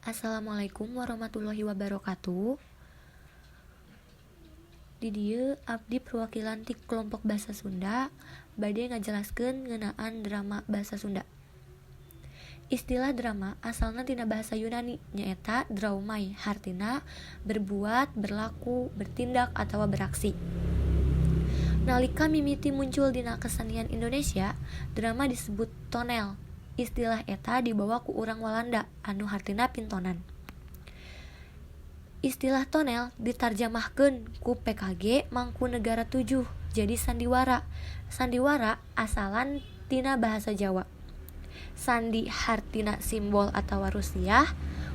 Assalamualaikum warahmatullahi wabarakatuh. Di dieu abdi perwakilan ti kelompok bahasa Sunda bade ngajelaskeun ngeunaan drama bahasa Sunda. Istilah drama asalna tina bahasa Yunani nyaeta draumai hartina berbuat, berlaku, bertindak atawa beraksi. Nalika mimiti muncul dina kesenian Indonesia, drama disebut tonel. Istilah eta dibawa ku urang Walanda anu hartina pintonan. Istilah tonel ditarjamahkeun ku PKG Mangkunegara 7 jadi sandiwara. Sandiwara asalan tina bahasa Jawa. Sandi hartina simbol atawa rusiah,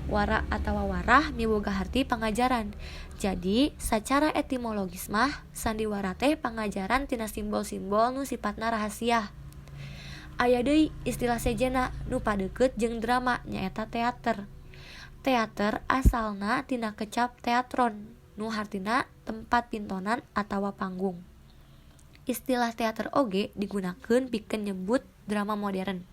wara atawa warah miboga harti pangajaran. Jadi sacara etimologis mah sandiwara teh pangajaran tina simbol-simbol nu sipatna rahasia. Aya deui istilah sejenna nu padeukeut jeung drama nyaeta teater. Teater asalna tina kecap theatron nu hartina tempat pintonan atawa panggung. Istilah teater oge digunakeun pikeun nyebut drama modern.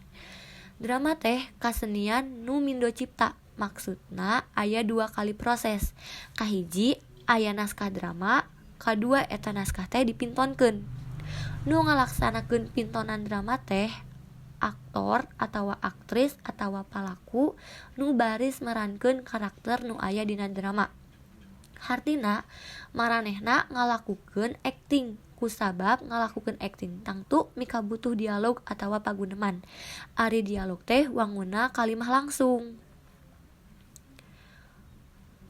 Drama teh kasenian nu mindo cipta, maksudna aya dua kali proses. Kahiji aya naskah drama, kadua eta naskah teh dipintonkeun. Nu ngalaksanakeun pintonan drama teh aktor atawa aktris atawa palaku nu baris merankeun karakter nu aya dina drama. Hartina maranehna ngalakukeun akting kusabab ngalakukeun akting tangtu mikabutuh dialog atawa paguneman. Ari dialog teh wangunna kalimah langsung.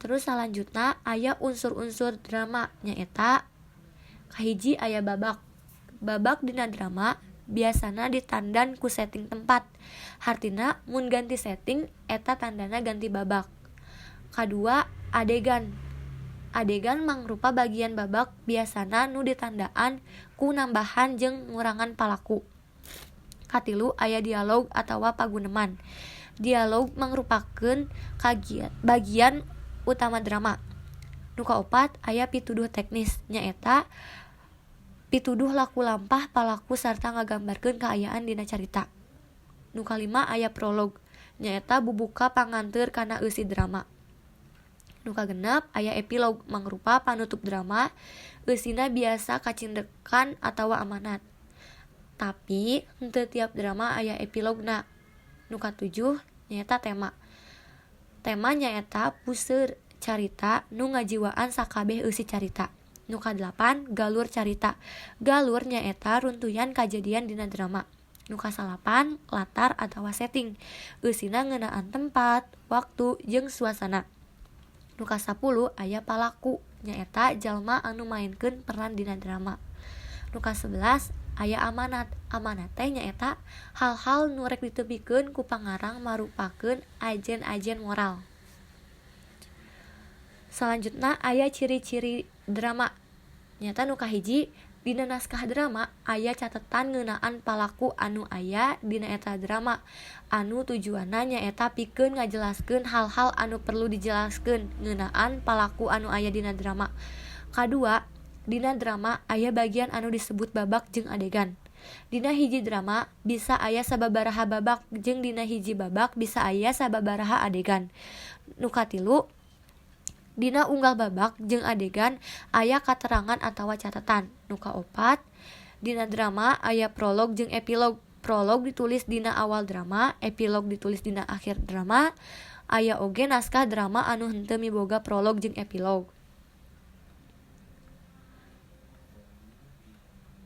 Terus salanjutna aya unsur-unsur drama nyaeta kahiji aya babak. Babak dina drama biasana ditandan ku setting tempat. Hartina mun ganti setting eta tandana ganti babak. Kadua adegan. Adegan mangrupa bagian babak biasana nu ditandaan ku nambahan jeung ngurangan palaku. Katilu aya dialog atawa paguneman. Dialog mangrupakeun bagian utama drama. Nu kaopat aya pituduh teknis nyaeta pituduh laku lampah palaku sarta ngagambarkeun kaayaan dina carita. Nu kalima aya prolog nyaeta bubuka panganteur kana eusi drama. Nu kagenep aya epilog mangrupa panutup drama, eusina biasa kacindekan atawa amanat. Tapi henteu tiap drama aya epilogna. Nu katujuh nyaeta tema. Tema nyaeta puseur carita nu ngajiwaan sakabeh eusi carita. Nu kadalapan galur carita. Galur nyaeta runtuyan kajadian dina drama. Nu kasalapan latar atawa setting. Eusina ngeunaan tempat, waktu, jeung suasana. Nu kasapuluh aya palaku nyaeta jalma anu maenkeun peran dina drama. Nu kasebelas aya amanat. Amanat teh nyaeta hal-hal nu rek ditepikeun ku pangarang marupakeun ajen-ajen moral. Salanjutna aya ciri-ciri drama. Nyaeta nu kahiji dina naskah drama aya catetan ngeunaan palaku anu aya dina eta drama anu tujuanna nyaeta pikeun ngajelaskeun hal-hal anu perlu dijelaskeun ngeunaan palaku anu aya dina drama. Kadua, dina drama aya bagian anu disebut babak jeung adegan. Dina hiji drama bisa aya sababaraha babak jeung dina hiji babak bisa aya sababaraha adegan. Nu katilu, dina unggal babak jeung adegan aya katerangan atawa catatan. Nu kaopat, dina drama aya prolog jeung epilog. Prolog ditulis dina awal drama, epilog ditulis dina akhir drama. Aya oge naskah drama anu henteu miboga prolog jeung epilog.